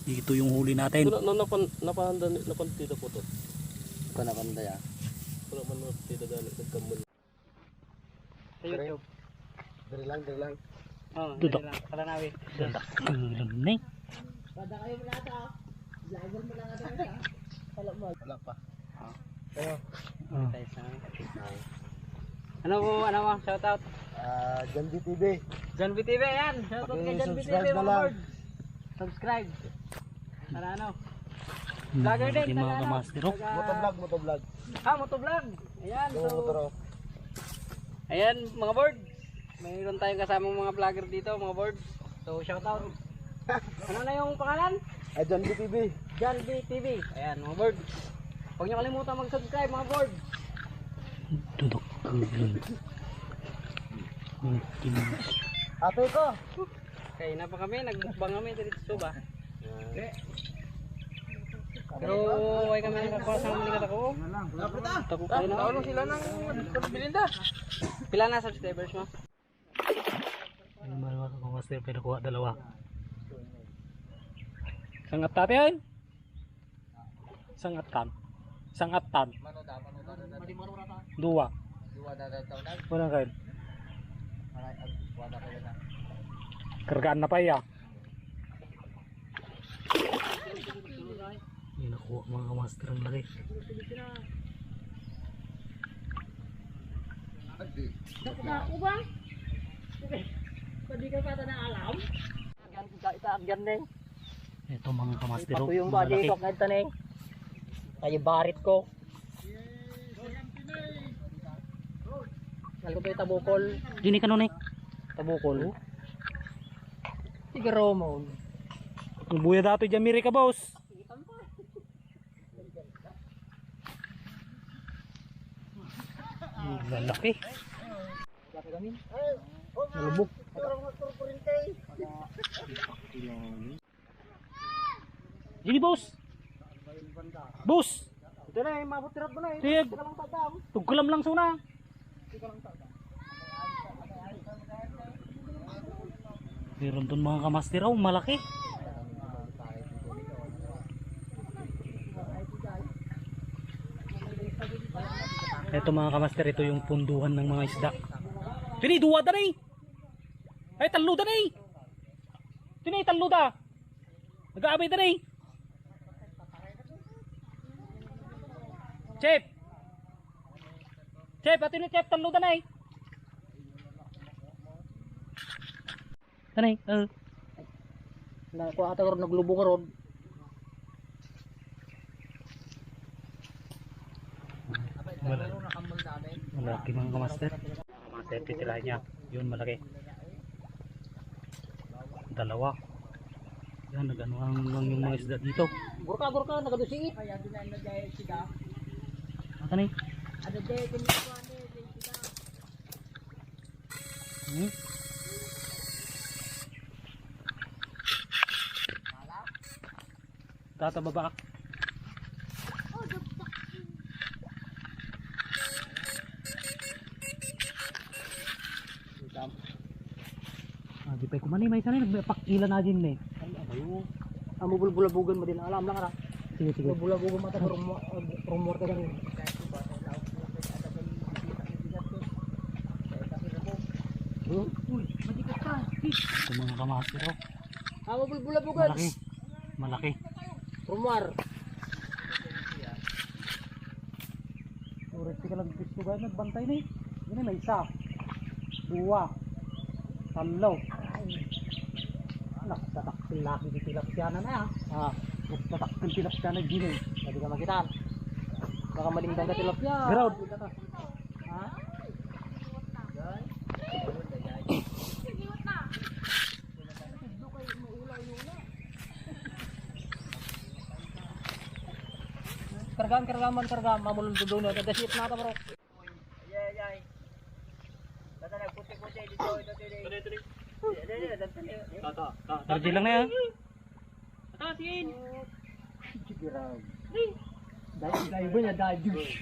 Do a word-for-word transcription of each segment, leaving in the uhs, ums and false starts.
Ito yung huli natin. Ito na, na, napan-, napanda-, napantida po to. Ito napanda ya. Wala man napantida gani, nagkambal. Sa YouTube. Diri lang, diri lang. Oh, diri lang. Kalanawi. Dudok. Kulang ni. Pada kayo mula ata. Vlogger mo lang ata. Wala mo. Wala pa. Oh. Pero, oh. Tayo sa ano po, ano mo, shout out? Ah, John B T V. John B T V, ayan. Shout out kay John B T V, paki-subscribe na mga lang. Board. Subscribe. Para ano? Hmm, vlogger din, mga taga ano? Kamaster, oh. Taga motovlog, motovlog. Ah, motovlog. Ayan, so, motor, oh. Ayan, mga board. Mayroon tayong kasamang mga vlogger dito, mga board. So, shout out. Ano na yung pangalan? Ah, John B T V. John B T V. Ayan, mga board. Huwag niyo kalimutan mag-subscribe, mga board. Dudok. Ate ko. Kaya na pa kami, nagmukbang kami dito sa suba. Pero ay kami nakakuha sa mga katako. Tako kayo na. Taon sila ng pagbilinda. Pila na subscribers mo? Ano man mga kamaster, pinakuha dalawa. Sangat tatin? Sangatan. Sangatan. Mano da, mano da, da, da. Dua. Dua da, da, da, da. Wala kayo. Wala, ag-, wala kayo na. Kargaan na pa iya. Ay, nakuha, mga kamaster, ang laki. Dako-dako ba? Pwede ka pa na alam? Agyan, ita, agyan din. Ito, mga kamaster, oh, patuyong ba malaki. Dito, kahit taneng. Tayo barit ko. Lalo ko yung tabukol. Dini ka nun, eh. Tabukol. Siguro mo. Ang buya dato dyan, Amerika, boss. Ang lalaki. Nalubog. Dini, boss. Boss. Ito na, eh, mabot tirap mo na, eh. Tig-, tugkalam lang suna. Meron doon, mga kamaster, oh, malaki. Ito, mga kamaster, ito yung punduhan ng mga isda. Tini, duwa da na, eh. Ay, tallo da na, eh. Tini, tallo da. Nag-aabay da na, eh. Chef! Chef, ato ni Chef, tallo da na, eh. Tanay, eh. Nakuha ata ko ron, naglubong ron. Malaki, mga kamaster. Mga thirty tira niya. Yun, malaki. Dalawa. Yan, nag-ano lang, lang yung mga isda dito. Gurka, gurka, nagadusiit. Ata ni? Ano, de, kung ito, ano, de, sila. Hmm? Tata, babak. Ah, di pa kumani, may sanay nagpakila na din, eh. Ay, abayo. Ang bubulbulabugan mo din, alam lang, ara. Sige, sige. Bubulabugan mo, ata, rumor, rumor ka ganun. Hmm? Uy, madikas ka. Ito, mga kamaster, oh. Ah, mabulbulabugan. Malaki. Malaki. Rumor. Oras ka lang gusto ka nagbantay ni. Ini may isa. Dua. Tallo. Anak, tatakil lagi di tilapia na na, ah. Ah, tatakil tilapia na gini. Pwede ka makita. Baka malinggan ka tilapia. Ground. Ha? Kargaan, kargaan man, kargaan. Mamulong duduno. Ada siya na ata, bro. Ay, ay, ay. Tata, nagputi-puti dito, ito, ito, ito. Ito, ito, ito, ito. Tata, tata. Ready lang na yan. Tata, sige. Sige, Ram. Dahil, dahil ba niya, dahil juice?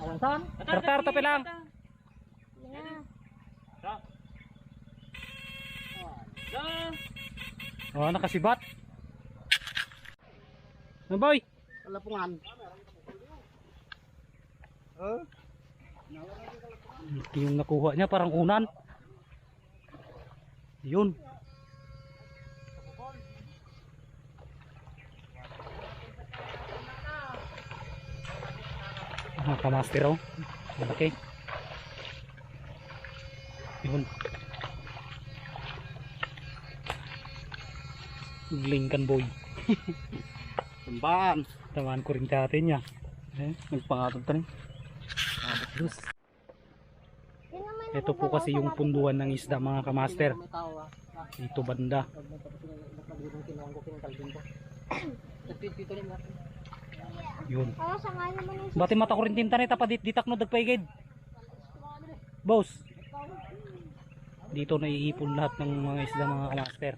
Awan saan? Tata, tartar, sige, tapi lang. Tata. Yeah. Tata. Tata. Oh, nakasibat. Ano, boy? Kalapungan. Huh? Yung nakuha niya, parang unan. Yun. Mga kamaster, oh. Malaki. Yun. Lingkan, boy. Tamban. Tamaan ko rin dati niya. Eh, nagpangatag ka rin. Abot dos. Ito po kasi yung punduan ng isda, mga kamaster. Dito banda. Yun. Bati mata ko rin tinta nita pa dit-, ditak no dagpaigid. Boss. Dito naiipon lahat ng mga isda, mga kamaster.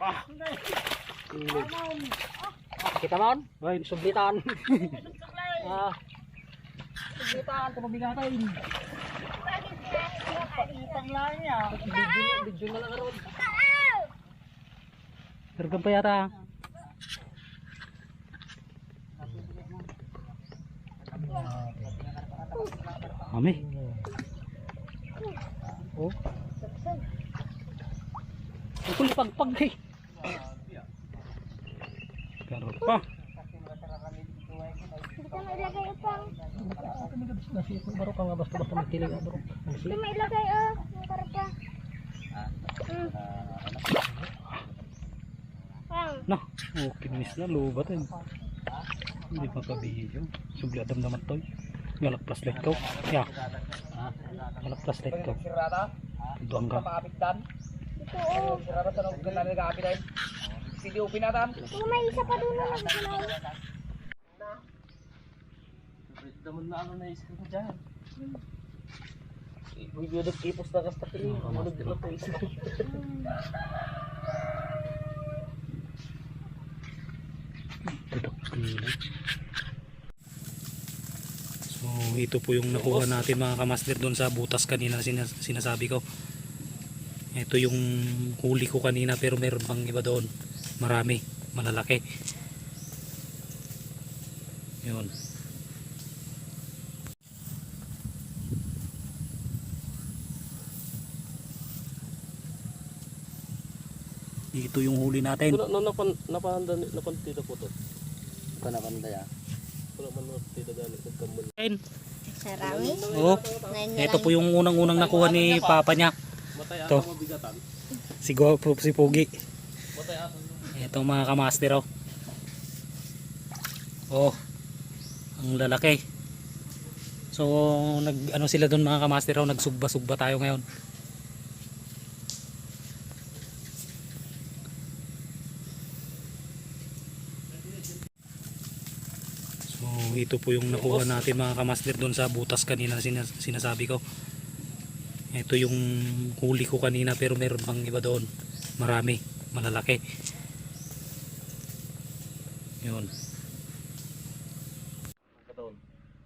Ah. Kita mo? Ay, sublitan. Ah. Sublitan, kapabigatan. Pakitang lang niya. Video, video na lang ron. Kargan pa yata. Ami. Oh. Ang kulipagpag, eh. Karpa. Dito mo ilagay, Upang. Baro ka nga, basta-basta magkiling, baro. Dito mo ilagay, oh, yung karpa. Mm. Pang. Na, okay, miss na, lubat, eh. Hindi makabidyo. Subli adam naman, toy. Ngalak flashlight ko. Ya. Ngalak flashlight ko. Duang ka. Ito, oh. Sirara sa loob ka na nag-aapi tayo. Sige, upin natin. Oh, may isa pa doon na nagkulaw. Daman na ano na isip ko dyan. Uy, yun ang ipos na kasta ko. Ano dito po isip ko? Tutok. So, ito po yung nakuha natin, mga kamaster, doon sa butas kanina na sinas-, sinasabi ko. Ito yung huli ko kanina, pero meron pang iba doon. Marami, malalaki. Yun. Ito yung huli natin. Ito na, na, napan-, napanda ni, napantida po to. Ito napanda ya. Ito naman, no, tida gani, nagkambal. Ayun. Sarami. Oo. Ngayon na Ito lang. po yung unang-unang nakuha ni Papa niya. Matay Ito. ata mabigatan. Si Go-, si Pogi. Matay ata. Ito, mga kamaster, oh. Oh. Ang lalaki. So, nag, ano sila doon, mga kamaster, oh, nagsugba-sugba tayo ngayon. So, ito po yung nakuha natin, mga kamaster, doon sa butas kanina na sinas-, sinasabi ko. Ito yung huli ko kanina, pero meron pang iba doon. Marami, malalaki. Yun.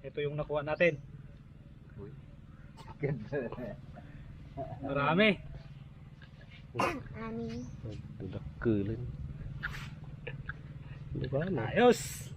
Ito yung nakuha natin. Uy. Marami. Ani. Dakkel. Di ba? Ayos.